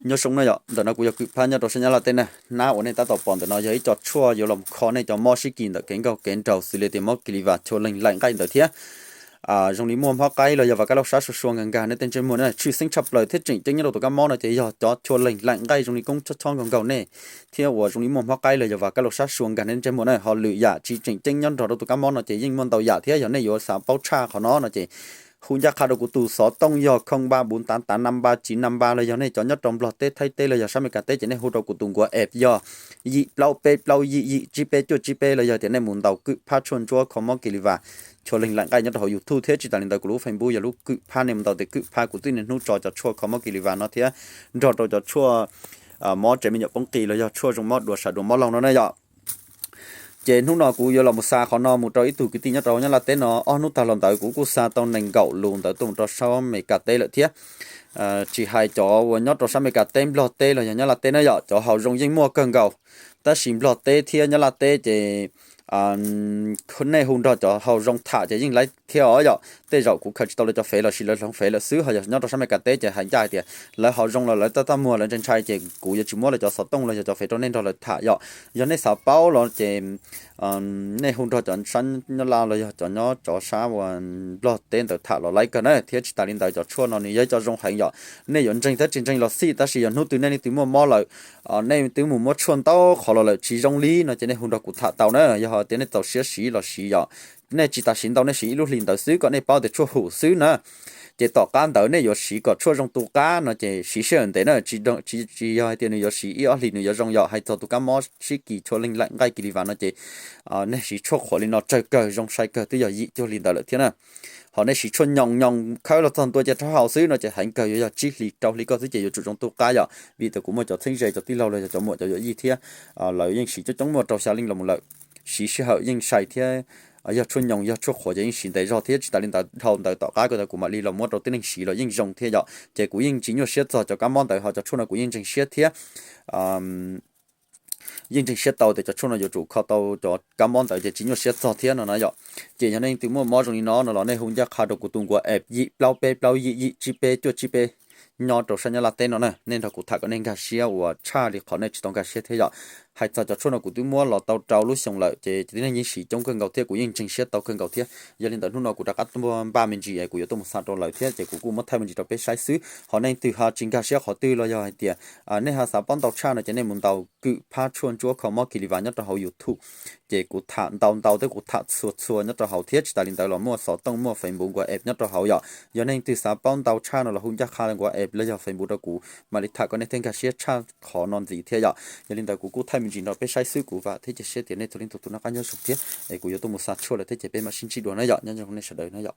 Nyob zoo na yom, ntawm no kuv yog Kwm Phab nyob rau sab Nyab Laj teb na. Hnab uas nej tab tom pom ntawm no yog ib co tshuaj yuav los kho nej cov mob sib kis ntawm kev nkaug kev nraug xws li tias mob kis li vas, chua leeg laim nqaij ntawd thiab. Zoo li muaj hmob qaib los yog vas kab laug sab sua sua nkag nkag nej tej ntsej muag na, tshwj xeeb tshaj plaws thiab tseem ceeb nyob rau tus kab mob no ces yog cov chua leeg laim nqaij zoo li koob chob chob nkaug nkaug nej, thiab uas zoo li muaj hmob qaib los yog vas kab laug sab sua nkag nej ntsej muag na. Ho lwm yam tsis tseem ceeb nyob nrog rau tus kab mob no ces yeej muaj ntau yam thiab. Yog nej yuav xav paub tshaj qhov no no ces hu ncaj qha rau kuv tus xov tooj yog không ba bốn tám tám năm ba chín năm ba los yog nej cov nyob rau Nplog teb, Thaib teb los yog sab Amelikas teb ces nej hu rau kuv tus nkuav app yog yim plaub peb plaub yim yim tsib peb cuaj tsib peb los yog tias nej mus ntaus Kwm Phab tshuaj ntsuab kho mob kis li vas, chua leeg laim nqaij nyob rau hauv YouTube thiab tsis tas li ntawd kuv lub Facebook yog lub Kwm Phab, nej mus ntaus tias Kwm Phab kuv twb niaj hnub tso cov tshuaj kho mob kis li vas no thiab nrog rau cov tshuaj mob tsev me nyuam poob qis los yog tshuaj zoo mob dua sav dua mob laug no na yom. Ces hnub no kuv yuav los mus xa qhov no mus rau ib tug kwv tij nyob rau Nyab Laj teb no, ob hnub tag los ntawd kuv kuj xa tau nees nkaum lus ntawd tuaj mus rau sab Amelikas teb lawm thiab. Tsis hais cov uas nyob rau sab Amelikas teb, Nplog teb los yog Nyab Laj teb na yom, cov haus zoo yeej muaj kawg nkaus. Tab sis Nplog teb thiab Nyab Laj teb ces nej hu nrog cov haus zoo tham ces yeej laib thiab os yom. Tej zaum kuv khaws tsis tau lawv cov fev los sis lawv hloov fev lawm xwb. Ho yog nyob rau sab Amelikas teb ces hais ncaj hais tias lawv haus zoo los lawv tab tab muag lawv ntshai ntshai ces kuv yuav tsis muab lawv cov xov tooj los yog cov fev rau nej nrog lawv tham yom. Yog nej xav paub los ces nej hu nrog cov sab Nyab Laj los yog cov nyob cov sab uas Nplog teb ntawd tham los laib kawg na. Thiab tsis tas li ntawd cov tshuaj no nws yog ib co zoo heev yom. Nej yuav ntseeg thiab tsis ntseeg los xij, tab sis yog hnub twg nej leej twg muaj mob lawm, nej twb mus muab tshuaj ntau qhov los lawm tsis zoo li no ces nej hu nrog kuv tham tau na. Yog tias nej txaus siab siv los siv yom, nej tsis tas siv ntau, nej siv ib lub hlis ntawd xwb kom nej paub tias tshuaj hum xwb na. Ces tom qab ntawd nej yuav siv kom tshuaj zoo tu qab no ces siv sij hawm ntev na, tsis, tsis yog hais tias nws yuav siv ib ob hlis nws yuav zoo yom. Hais txog tus kab mob sib kis chua leej laim nqaij kis li vas no ces nej siv tshuaj qhuav li no tsawg kawg zoo sai kawg twb yog yim cuaj hlis ntawd lawm thiab na. Ho nej siv tshuaj nyoos nyoos khawb los txog ntua cia rau hauv xwb no ces heev kawg yuav yog tsib hlis rau hli koj xwb ces yuav tsum zoo tu qab yom. Vim tias kuv muaj cov txheeb ze cov tij laug los yog cov muam cov yawm yij thiab lawv yeej siv coob coob muaj rau xya leej los mus lawm. Siv sij hawm yeej sai thiab yog tshuaj nyoos yog tshuaj qhuav ces yeej siv ntev zog thiab tsis tas li ntawd dhau ntawd tom qab ko tas kuv mam li los muab rau tib neeg siv los yeej zoo thiab yom. Ces kuv yeej tsis nyuaj siab txog cov kab mob ntawd, ho cov tshuaj no kuv yeej ntseeg siab thiab yeej ntseeg siab tau tias cov tshuaj no yuav tsum kho tau cov kab mob ntawd ces tsis nyuaj siab txog thiab no na yom. Ces yog nej leej twg muaj mob zoo li no no los nej hu ncaj qha rau kuv tus nkuav app yim plaub peb plaub yim yim tsib peb cuaj tsib peb nyob rau sab Nyab Laj teb no na, nej nrog kuv tham kom nej nkag siab uas tshaj li qhov nej tsis tau nkag siab thiab yom. Hais txog cov tshuaj no kuv twb muab los tau rau lub xyoo lawm ces tib neeg yeej siv coob kawg nkaus thiab kuv yeej ntseeg siab tau kawg nkaus thiab. Yog li ntawd hnub no kuv rov qab tuaj npaj me ntsis es kuv yuav tuaj mus xa rau lawv thiab ces kuv kuj muab thaij me ntsis rau peb saib xwb. Ho nej leej twg ho tsis nkag siab qhov twg los yog hais tias nej ho xav paub ntau tshaj no ces nej mus ntaus Kwm Phab tshuaj ntsuab kho mob kis li vas nyob rau hauv YouTube. Ces kuv tham ntau ntau thiab kuv tham txhua txhua nyob rau hauv thiab tsis tas li ntawd los muaj xov tooj muaj Facebook nkuav app nyob rau hauv yom. Yog nej leej twg xav paub ntau tshaj no los hu ncaj qha nkuav app los yog Facebook rau kuv mam li tham kom nej thiaj nkag siab tshaj qhov no ntxiv thiab yom. Yog li ntawd kuv kuj thaij me ntsis nrog peb saib xwb, kuv vam thiab cia siab tias nej txhua leej txhua tus noj qab nyob zoo thiab es kuv yuav tuaj mus xa tshuaj lawm thiab ces peb mam sib ntsib dua na yom. Nyob zoo nej sawv daws na yom.